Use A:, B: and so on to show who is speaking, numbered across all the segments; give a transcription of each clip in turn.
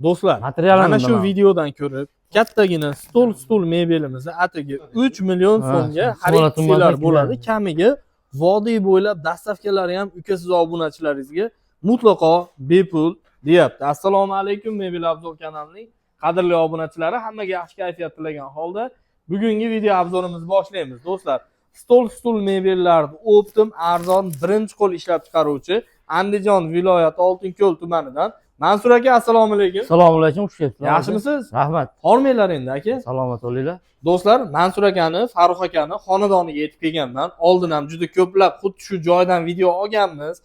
A: Do'stlar,
B: Materialini
A: mana shu
B: bilaman.
A: videodan ko'rib, kattagina stol, stul mebelimizni atigi 3 million so'mga xarid
B: Smola
A: qilsanglar
B: tumbasi
A: bo'ladi.
B: keladi.
A: Kamiga vodiy bo'ylab доставка lari ham uka, siz obunachilaringizga mutlaqo bepul deyapti. Assalomu alaykum, Mebel Обзор kanalining qadrli obunachilari, hammaga yaxshi kayfiyat tilagan holda bugungi video обзор imizni boshlaymiz. Do'stlar, stol, stul mebellarni оптом arzon birinchi qo'l ishlab chiqaruvchi Andijon viloyati Oltinko'l tumanidan Mansur aka, assalomu alaykum.
B: Assalomu alaykum, xush kelibsizlar.
A: Yaxshimisiz?
B: Rahmat.
A: Hormanglar endi, aka.
B: Salomat bo'linglar.
A: Do'stlar, Mansur akani, Farruh akani xonadoniga yetib kelganman. Oldin ham juda ko'plab xuddi shu joydan video olganmiz.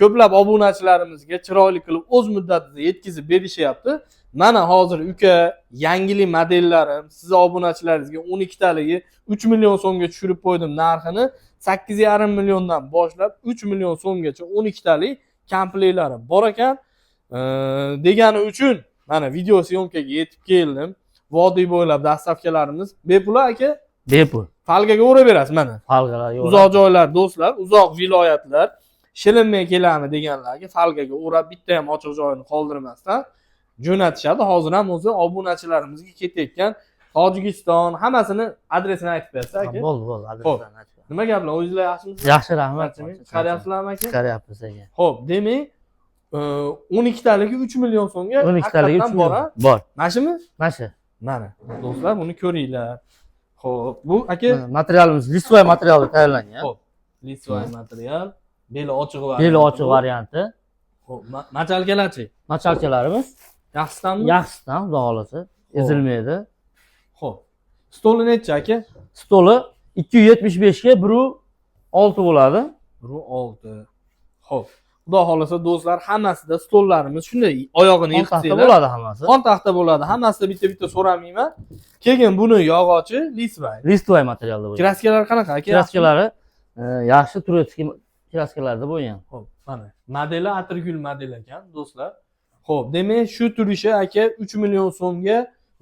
A: Ko'plab obunachilarimizga chiroyli qilib o'z muddatida yetkazib berishyapti. Mana hozir, uka, yangilik modellarim sizni obunachilaringizga 12 taligi 3 million so'mga tushirib qo'ydim narxini. 8,5 milliondan boshlab 3 million so'mgacha 12 talik komplektlari bor ekan. Degani uchun mana video съёмка ga yetib keldim. Vodiy bo'ylab доставка larimiz bepul, aka.
B: Bepul.
A: Фольга ga uraverasiz mana.
B: Фольга lar yo'q.
A: Uzoq joylar, do'stlar, uzoq viloyatlar shilinmay keladimi deganlarga фольга ga o'rab, bitta ham ochiq joyini qoldirmasdan jo'natishadi. Hozir ham o'zi obunachilarimizga ketayotgan Tojikiston, hammasini adresini aytib bersa, aka.
B: Bo'ldi, bo'ldi. Adreslarni aytib ber.
A: Nima gaplar, o'zinglar yaxshimisiz?
B: Yaxshi, rahmat.
A: Chiqaryapsizlarmi, aka?
B: Chiqaryapmiz, aka.
A: Ho'p, demak, 12 taligi 3 million so'mga
B: 12 taligi 3
A: haqiqatdan bor,
B: million.
A: a?
B: Bor.
A: Mana shumi?
B: Mana shu.
A: Mana, do'stlar, buni ko'ringlar. Ho'p, bu, aka?
B: Mana, materialimiz листовой materialda tayyorlangan.
A: Ho'p, листовой material, beli ochiq varianti
B: Beli ochiq
A: bu.
B: varianti.
A: Ho'p, мочалка larchi?
B: Мочалка larimiz
A: Yaxshisidanmi?
B: yaxshisidan, xudo xohlasa. Ezilmaydi.
A: Ho'p. Stoli nechi, aka?
B: Stoli 275 ga 1,6 bo'ladi.
A: 1,6. Ho'p. Xudo xohlasa, do'stlar, hammasida stollarimiz shunday oyog'ini
B: Xon taxta
A: yig'sanglar
B: bo'ladi hammasi.
A: Xon taxta bo'ladi. Hammasida bitta bitta so'ramayman. Keyin buni yog'ochi листовой.
B: Листовой materialda bo'lgan.
A: Краска lar qanaqa, aka?
B: Краска lari yaxshi турецкий краска larda bo'lgan.
A: Ho'p, mana modeli atirgul model ekan, do'stlar. Ho'p, demak, shu turishi, aka, 3 million so'mga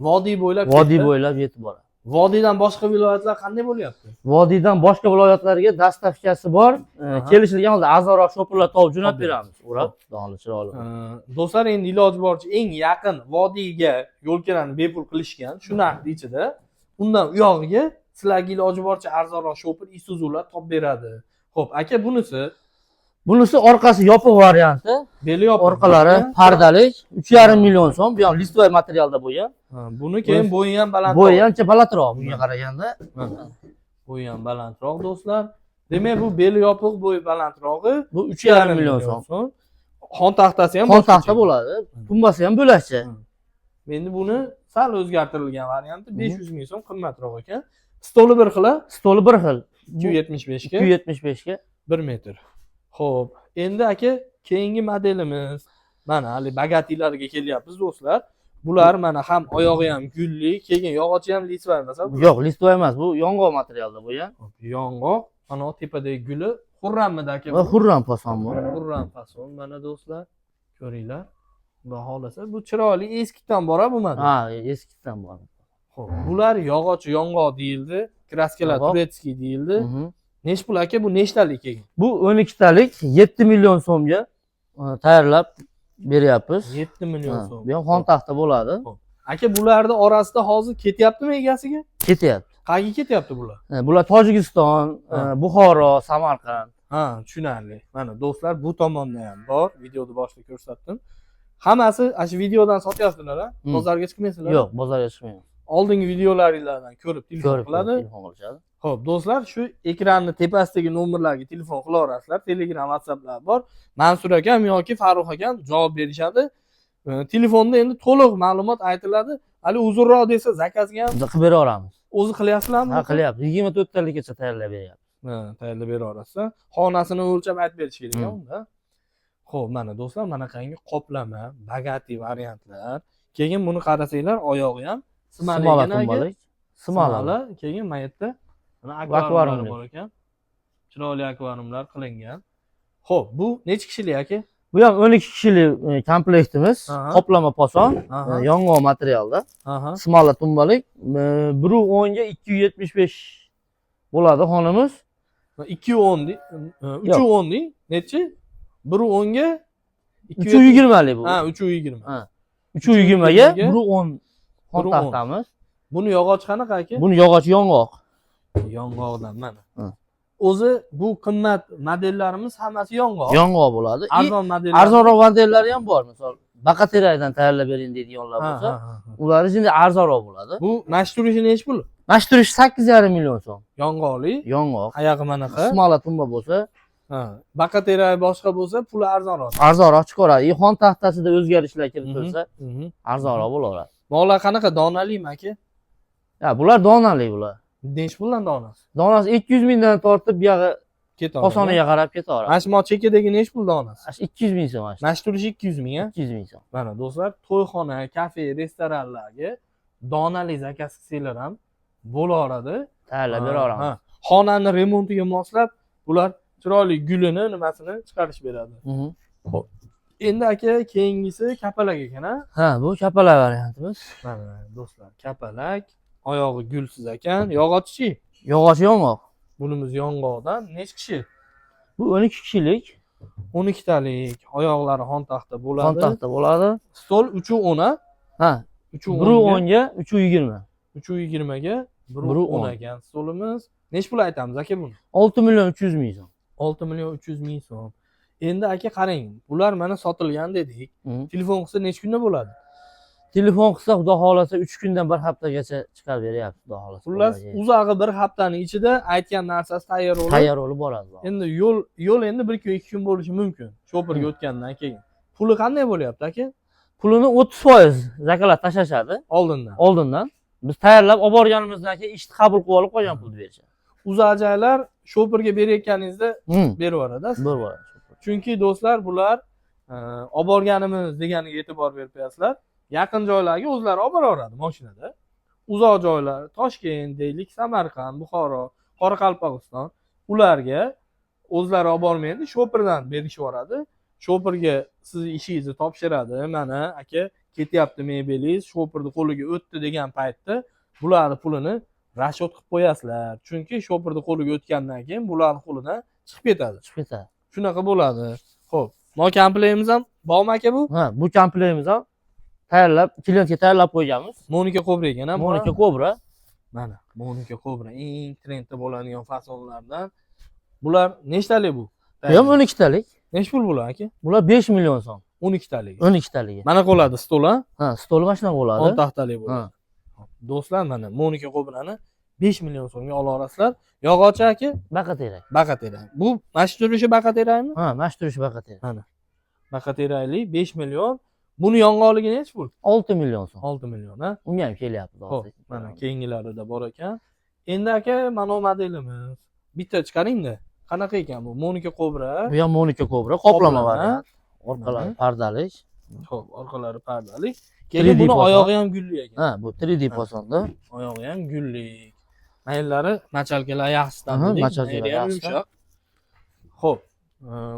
A: vodiy bo'ylab
B: Vodiy
A: ketdi.
B: bo'ylab yetib boradi.
A: Vodiydan boshqa viloyatlar qanday bo'lyapti?
B: Vodiydan boshqa viloyatlarga доставка si bor. Kelishilgan holda arzonroq shopirlar topib jo'natib
A: Topib
B: beramiz. O'rab, dog'li chiroyli.
A: Do'stlar, endi iloji boricha eng yaqin vodiyga yo'lkarani bepul qilishgan shu narxni ichida. Undan u yog'iga sizlarga iloji boricha arzonroq shopir, Isuzular topib beradi. Ho'p, aka, bunisi?
B: Bunisi orqasi yopiq varianti.
A: Beli yopiq.
B: Orqalari pardalik, 3,5 million so'm. Bu ham листовой materialda bo'lgan.
A: Ha, buni keyin bo'yi ham baland.
B: Bo'yi ancha balandroq bunga qaraganda.
A: Bo'yi ham balandroq, do'stlar. Demak, bu beli yopiq, bo'yi balandrog'i
B: Bu 3,5 million so'm.
A: Xon taxtasi ham
B: Xon
A: boshqacha.
B: taxta bo'ladi. Tumbasi ham bo'lakcha.
A: Endi buni sal o'zgartirilgan varianti 500 ming so'm qimmatroq ekan. Stoli bir xil, a?
B: Stoli bir xil.
A: 275 ga
B: 275 ga.
A: 1 metr. Xo'p, endi, aka, keyingi modelimiz mana hali богатый larga kelyapmiz, do'stlar. Bular mana ham oyog'i ham gulli, keyin yog'ochi ham листовой emas, a?
B: Yo'q, листовой emas, bu yong'oq materialda bo'lgan.
A: Xo'p, yong'oq, mana bu tepadagi guli xurrammidi, aka?
B: Va xurram fason bu.
A: Xurram fason, mana, do'stlar, ko'ringlar. Xudo xohlasa, bu chiroyli, eskidan bor bu model.
B: Ha, eskidan bor.
A: Xo'p, bular yog'ochi yong'oq deyildi, краска lar
B: Yong'oq.
A: турецкий deyildi. Nech pul, aka, bu nechtalik keyin?
B: Bu 12 talik 7 million so'mga tayyorlab beryapmiz.
A: 7 million
B: Ha,
A: so'm.
B: Bu ham xon taxta bo'ladi.
A: Aka, bularni orasida hozir ketyaptimi egasiga?
B: Ketyapti.
A: Qayerga ketyapti bular?
B: Bular Tojikiston, Buxoro, Samarqand.
A: Ha, tushunarli. Mana, do'stlar, bu tomonda ham bor. Videoni boshida ko'rsatdim. Hammasi ana shu videodan sotyapsizlar, a? Bozorga chiqmaysizlar?
B: Yo'q, bozorga chiqmaymiz.
A: Oldingi videolaringlardan ko'rib telefon
B: Ko'rib
A: qiladi.
B: Telefon qilishadi.
A: Xo'p, do'stlar, shu ekranni tepasidagi nomerlarga telefon qilaverasizlar. Telegram, WhatsApplar bor. Mansur akam yoki Farruh akam javob berishadi. Telefonda endi to'liq ma'lumot aytiladi. Hali uzunroq desa, заказ ga ham
B: Biz qilib bera olamiz.
A: O'zi qilyapsizlarmi?
B: Ha, qilyapmiz. 24 talikgacha tayyorlab beryapmiz.
A: Ha, tayyorlab bera olasiz. Xonasini o'lchab aytib berish kerak unda. Xo'p, mana, do'stlar, manaqangi qoplama, богатый variantlar. Keyin buni qarasanglar, oyog'i ham
B: Simala
A: simali ekan, aka.
B: tumbalik. Simala.
A: Simala, keyin mana yerda mana
B: Akvariumli.
A: akvariumlar bor ekan. Chiroyli akvariumlar qilingan. Xo'p, bu necha kishilik, aka?
B: Bu ham 12 kishilik komplektimiz. Qoplama poson, yong'oq materialda. Simala tumbalik. 1,10 ga 275 bo'ladi xonamiz.
A: 2,10 dey, 3,10 dey, nechi? 1,10 ga
B: 320 lik bu.
A: Ha, 3,20.
B: Ha. 3.20 ga
A: 3.20 ga
B: 1.10 xon
A: 1.10.
B: taxtamiz.
A: Buni yog'och qanaqa aka?
B: Buni yog'ochi yong'oq.
A: Yong'oqdan mana.
B: Ha.
A: O'zi bu qimmat modellarimiz hammasi yong'oq.
B: Yong'oq bo'ladi. И
A: Arzon modellar.
B: Arzonroq modellari ham bor. Misol, baqateraydan tayyorlab bering deydiganlar
A: Ha,
B: bo'lsa,
A: ha, ha, ha.
B: ular endi arzonroq bo'ladi.
A: Bu mana shu turishi nechi pul?
B: Mana shu turishi 8,5 million so'm.
A: Yong'oqli,
B: Yong'oq.
A: oyog'i manaqa.
B: Смола tumba bo'lsa,
A: Ha. Baqaterak boshqa bo'lsa, puli arzonroq.
B: Arzonroq chiqaveradi. И xon taxtasida o'zgarishlar kiritilsa, arzonroq bo'laveradi.
A: Mollar qanaqa, donalimi aka?
B: Ya, bular donali bular.
A: Nechi puldan donasi?
B: Donasi 200 mingdan tortib buyog'i
A: Ketaveradi.
B: posoniga qarab ketaveradi.
A: Mana shu mo chekadagi nechi pul donasi?
B: Mana shu 200 ming so'm mana shu.
A: Mana shu turishi 200 ming, a?
B: 200 ming so'm.
A: Mana do'stlar, to'yxona, kafe, restoranlarga donali заказ qilsanglar ham bo'laveradi.
B: Tayyorlab bera olamiz.
A: Ha. Xonani remontiga moslab bular chiroyli gulini nimasini chiqarib beradi. Endi aka, keyingisi kapalak ekan, a?
B: Ha, bu kapalak variantimiz.
A: Mana do'stlar, kapalak, oyog'i gulsiz ekan. Yog'ochchi?
B: Yog'och yong'oq.
A: Bunimiz yong'oqdan. Nechi kishi?
B: Bu 12 kishilik.
A: 12 talik, oyoqlari xontaxta bo'ladi.
B: Xon taxta bo'ladi.
A: Stol 3.10 a?
B: Ha,
A: 3.10
B: 1.10 ga 3.20.
A: 3.20 ga
B: 1.10
A: 1.10 ekan stolimiz. Nechi pul aytamiz aka buni?
B: 6 million 300 ming so'm.
A: 6 million 300 ming so'm. Endi aka, qarang, bular mana sotilgan dedik. Telefon qilsa necha kunda bo'ladi?
B: Telefon qilsa, xudo xohlasa, 3 kundan bir haftagacha chiqarib beryapti, xudo xohlasa.
A: Xullas, uzog'i bir haftani ichida aytgan narsasi tayyor bo'lib,
B: Tayyor bo'lib boradi.
A: Endi yo'l endi bir kun, 2 kun bo'lishi mumkin. Shopirga o'tgandan keyin. Puli qanday bo'lyapti aka?
B: Pulini 30% zakalat tashlashadi
A: Oldindan.
B: Oldindan. Biz tayyorlab olib borganimizdan keyin ishni qabul qilib olib, qolgan pulni berishadi.
A: Uzoq joylar shopirga berayotganingizda berib yuboradi.
B: Bir boradi.
A: Chunki do'stlar, bular olib borganimiz deganiga e'tibor berib qo'yasizlar. Yaqin joylarga o'zlari olib boraveradi mashinada. Uzoq joylar, Toshkent deylik, Samarqand, Buxoro, Qoraqalpog'iston, ularga o'zlari olib bormaydi, shopirdan berishib yuboradi. Shopirga sizni ishingizni topshiradi. Mana aka, ketyapti mebelingiz, shopirni qo'liga o'tdi degan paytda bularni pulini расчёт qilib qo'yasizlar. Chunki shopirni qo'liga o'tgandan keyin bularni qo'lidan chiqib ketadi.
B: Chiqib ketadi.
A: Shunaqa bo'ladi. Xo'p, mo komplektimiz ham bormi aka bu?
B: Ha, bu komplektimiz ham tayyorlab, klientga tayyorlab qo'yganmiz.
A: Monika Kobra ekan, ha? Bu?
B: Monika Kobra.
A: Mana, Monika Kobra eng trendda bo'ladigan fasonlardan. Bular nechtalik bu?
B: Bu ham 12 talik.
A: Nechi pul bular aka?
B: Bular 5 million so'm.
A: 12 talik.
B: 12 taligi.
A: Mana qoladi stol, ha?
B: Ha, stoli mana shunaqa bo'ladi.
A: 10 taxtalik bo'ladi.
B: Ha.
A: Do'stlar, mana Monika Kobrani 5 million so'mga ola olasizlar. Yog'ochi aka?
B: Baqa terak.
A: Baqa terak. Bu mana shu turishi baqa terakmi?
B: Ha, mana shu turishi baqa terak.
A: Baqa terakli 5 million. Buni yong'oqligi nechi pul?
B: 6 million so'm.
A: 6 million, ha?
B: Unga ham kelyapti.
A: Xo'p, mana keyingilarida bor ekan. Endi aka, mana bu modelimiz. Bitta chiqaringda. Qanaqa ekan bu? Monika Kobra.
B: Bu ham Monika Kobra, qoplama
A: Qoplama.
B: Variant. Orqalari
A: Mana.
B: pardalik.
A: Xo'p, orqalari pardali. Keyin
B: 3D
A: buni
B: poson.
A: Oyog'i ham gulli ekan.
B: Ha, bu 3D
A: Ha.
B: posonda.
A: Oyog'i ham gulli. Mayllari, мочалка lar yaxshidan
B: Aha,
A: dedik.
B: мочалка lar
A: Mayli ham
B: yaxshi.
A: yumshoq. Xo'p,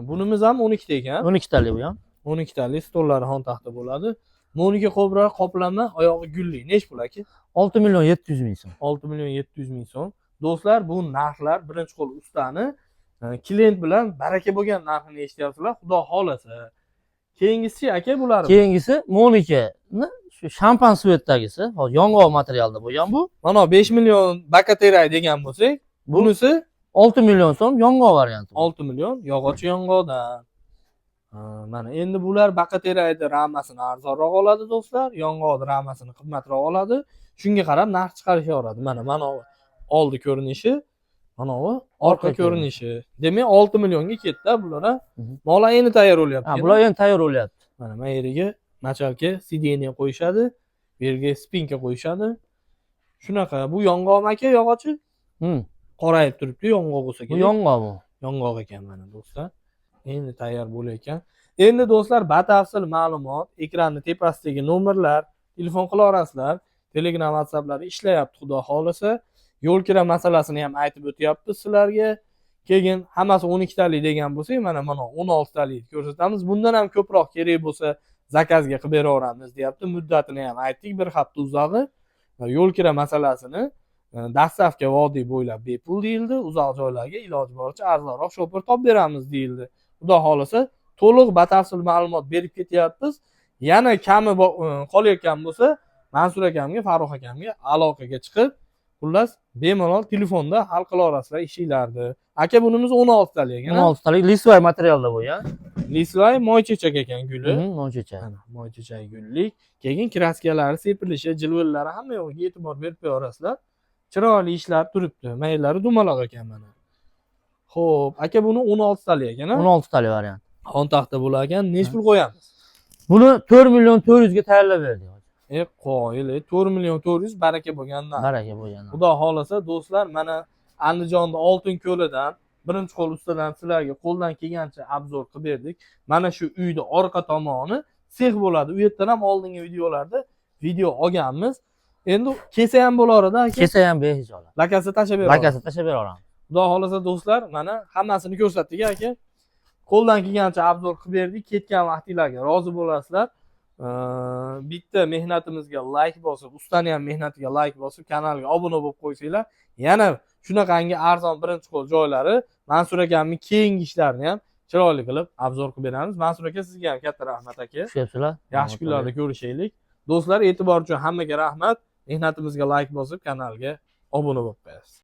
A: bunimiz ham 12 ta ekan.
B: 12 talik bu ham.
A: 12 talik stollari xon taxta bo'ladi. Monika Kobra qoplama, oyog'i gulli. Nechi pul aka?
B: 6 million 700 ming so'm.
A: 6 million 700 ming so'm. Do'stlar, bu narxlar birinchi qo'l ustani klient bilan baraka bo'lgan narxini eshityapsizlar. Xudo xohlasa. Keyingisi aka bular.
B: Keyingisi Monikani shu shampan цвет dagisi, hozir yong'oq materialda bo'lgan bu.
A: Mana 5 million bakateray degan bo'lsak, bunisi
B: 6 million so'm yong'oq varianti.
A: 6 million yog'och yong'oqdan. Ha, mana endi bular bakaterayni ramasini arzonroq oladi do'stlar, yong'oqni ramasini qimmatroq oladi. Shunga qarab narx chiqarishaveradi. Mana bu oldi ko'rinishi, mana bu orqa
B: Orqa
A: ko'rinishi. Demak, 6 millionga ketdi bular. Ha. Mollar endi tayyor bo'lyapti.
B: Ha, bular endi tayyor bo'lyapti.
A: Mana yeriga мочалка, сиденье qo'yishadi, bu yerga спинка qo'yishadi. Shunaqa. Bu yong'oqmi aka, yog'ochi? Qorayib turibdi, yong'oq bo'lsa
B: Bu
A: kerak.
B: yong'oq bu.
A: Yong'oq ekan mana do'stlar. Endi tayyor bo'layotgan. Endi do'stlar, batafsil ma'lumot ekranni tepasidagi nomerlar, telefon qila olasizlar. Telegram, WhatsApplari ishlayapti xudo xohlasa. Yo'l kira masalasini ham aytib o'tyapmiz sizlarga. Keyin hammasi 12 talik degan bo'lsak, mana 16 talik ko'rsatamiz. Bundan ham ko'proq kerak bo'lsa, заказ ga qilib beraveramiz deyapti. Muddatini ham aytdik, bir hafta uzog'i. Yo'l kira masalasini доставка vodiy bo'ylab bepul deyildi. Uzoq joylarga iloji boricha arzonroq shopir topib beramiz deyildi. Xudo xohlasa, to'liq batafsil ma'lumot berib ketyapmiz. Yana kami qolayotgan bo'lsa, Mansur akamga, Farruh akamga aloqaga chiqib, xullas, bemalol telefonda hal qila olasizlar ishinglarni. Aka, bunimiz 16 talik ekan.
B: 16 talik листовой materialda bo'lgan.
A: Листовой moychechak ekan guli.
B: Moychechak.
A: Mana moychechak gullik. Keyin краска lari sepilishi, jilvalari, hamma yog'iga e'tibor berib qo'yaverasizlar. Chiroyli ishlar turibdi. Mayllari dumaloq ekan mana. Xo'p, aka, buni 16 talik ekan, a?
B: 16 talik variant.
A: Xontaxta bo'lar ekan. Nechi pul qo'yamiz?
B: Buni 4 million 400 ga tayyorlab berdik.
A: E, qoyil, 4 million 400, baraka bo'lgandan.
B: Baraka bo'lgan.
A: Xudo xohlasa, do'stlar, mana Andijonda Oltin ko'lidan birinchi qo'l ustadan sizlarga qo'ldan kelgancha обзор qilib berdik. Mana shu uyni orqa tomoni sex bo'ladi. U yerdan ham oldingi videolarda video olganmiz. Endi kelsa ham bo'laveradi, aka.
B: Kelsa ham behijolat.
A: Lakasi tashlab beradi.
B: Lakasi tashlab bera olamiz.
A: Xudo xohlasa, do'stlar, mana hammasini ko'rsatdik, aka. Qo'ldan kelgancha обзор qilib berdik. Ketgan vaqtinglarga rozi bo'lasizlar. Bitta mehnatimizga layk bosib, ustani ham mehnatiga layk bosib, kanalga obuna bo'lib qo'ysanglar, yana shunaqangi arzon birinchi qo'l joylari, Mansur akamning keyingi ishlarini ham chiroyli qilib обзор qilib beramiz. Mansur aka, sizga ham katta rahmat, aka.
B: Tushyapsizlar.
A: Yaxshi kunlarda ko'rishaylik. Do'stlar, e'tibor uchun hammaga rahmat. Mehnatimizga layk bosib, kanalga obuna bo'lib qo'yasiz.